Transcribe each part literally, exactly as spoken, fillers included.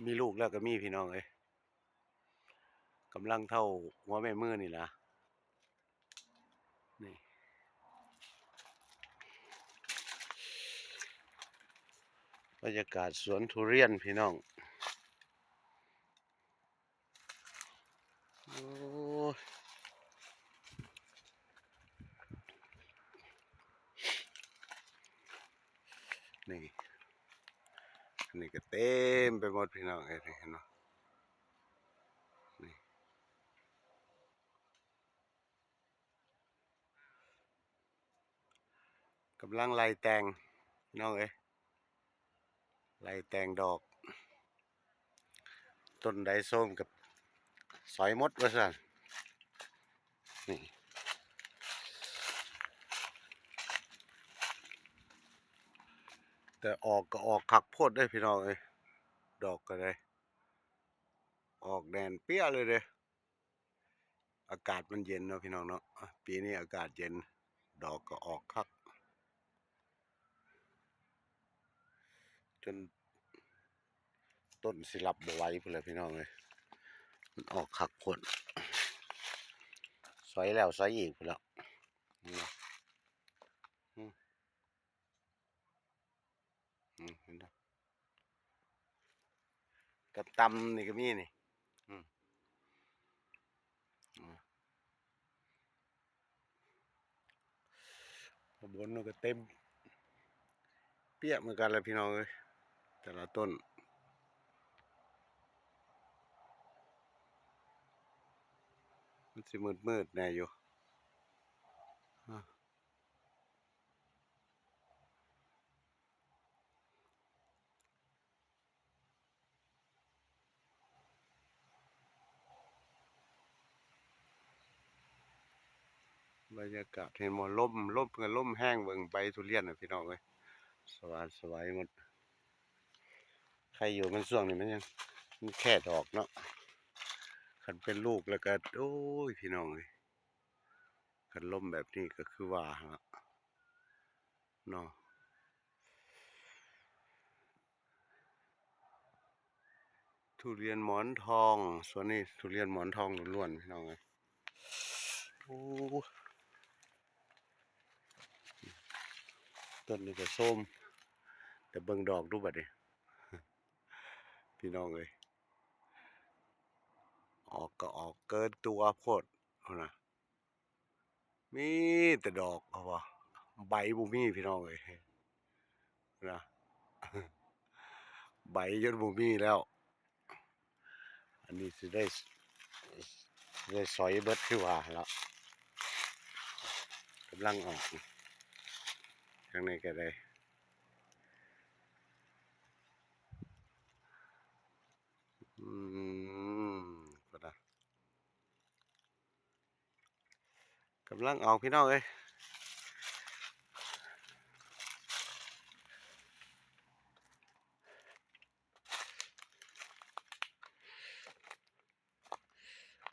มีลูกแล้วก็มีพี่น้องเอ้ย กำลังเท่าหัวแม่มือนี่ล่ะ นี่ บรรยากาศสวนทุเรียนพี่น้อง โอ้ย นี่ อันนี้ก็เต็มไปหมดพี่น้องเอ้ย เห็นบ่ นี่ กำลังไล่แต่ง พี่น้องเอ้ย ไล่แต่งดอก ต้นใดโซมกับสอยหมดว่าซั่น นี่ แต่ออกก็ออกคักโพดเด้อพี่น้องเอ้ย ดอกก็ได้ ออกแน่นเปี้ยเลยเด้ อากาศมันเย็นเนาะพี่น้องเนาะ ปีนี้อากาศเย็น ดอกก็ออกคัก จนต้นสิรับบ่ไหวพุ้นแหละพี่น้องเอ้ย มันออกคักโพด สอยแล้วสอยอีกพุ้นแหล้ว อืม อืม เห็นบ่ กับตำนี่ก็มีนี่ อืม อืม ข้างบนมันก็เต็ม เปี้ยเหมือนกันแหละพี่น้องเอ้ย แต่ละต้น มันสิมืดๆแน่อยู่ อ่ะ บรรยากาศเห็นบ่ ลม ลมก็ลมแฮง เบิ่งใบทุเรียนน่ะพี่น้องเอ้ย สว่านไสวัยหมด ใครอยู่มันช่วงนี้มันยัง มันแค่ดอกเนาะ คันเป็นลูกแล้วก็ โอ้ย พี่น้องเอ้ย คันลมแบบนี้ก็คือว่าหั่นล่ะเนาะ ทุเรียนหมอนทอง สวนนี้ทุเรียนหมอนทองล้วนๆ พี่น้องเอ้ย โอ้ ต้นนี้ก็โซม แต่เบิ่งดอกดูบัดนี้ พี่น้องเอ้ย ออกก็ออกเกินตัวโพดพุ้นน่ะ มีแต่ดอก เขาว่า ใบบ่มีพี่น้องเอ้ย นะ ใบจนบ่มีแล้ว อันนี้สิได้ ได้สอยเบิดคือว่าหั่นล่ะ กำลังออก ทางนี้ก็ได้ อืม พุ้นน่ะ กำลังออกพี่น้องเอ้ย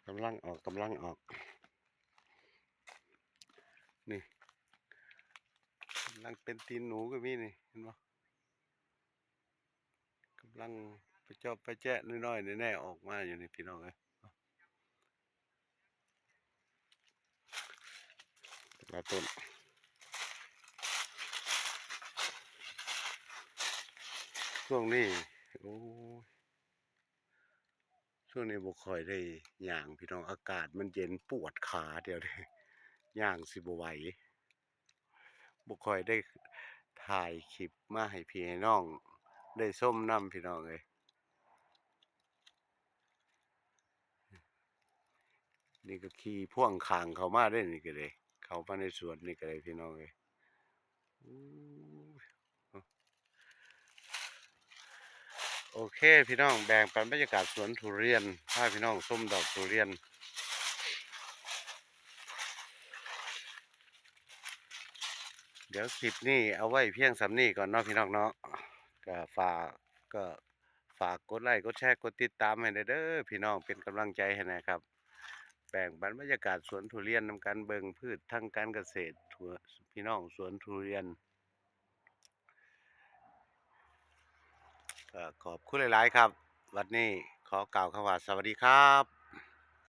กำลังออก กำลังออก นี่ กำลังเป็นตีนหนูก็มีนี่ เห็นบ่ กำลังไปเจาะไปแจะน้อยๆแน่ๆออกมาอยู่นี่พี่น้องเอ้ย แต่ละต้น ช่วงนี้ โอ้ย ช่วงนี้บ่ค่อยได้ย่างพี่น้อง อากาศมันเย็นปวดขาเดี๋ยวนี้ ย่างสิบ่ไหว บ่ค่อยได้ถ่ายคลิปมาให้พี่ให้น้องได้ชมนำพี่น้องเอ้ย นี่ก็ขี่พ่วงข้างเข้ามาได้นี่ก็ได้ เข้ามาในสวนนี่ก็ได้พี่น้องเอ้ย อู้ย โอเคพี่น้อง แบ่งปันบรรยากาศสวนทุเรียน พาพี่น้องชมดอกทุเรียน เดี๋ยวคลิปนี้เอาไว้เพียงส่ำนี้ก่อนเนาะพี่น้องเนาะ ก็ฝาก ก็ฝากกดไลค์ กดแชร์ กดติดตามให้แหน่เด้อพี่น้อง เป็นกำลังใจให้แหน่ครับ แบ่งปันบรรยากาศสวนทุเรียนนำกัน เบิ่งพืชทางการเกษตร ทั่ว พี่น้องสวนทุเรียน ก็ขอบคุณหลายๆครับ วันนี้ขอกล่าวคำว่าสวัสดีครับ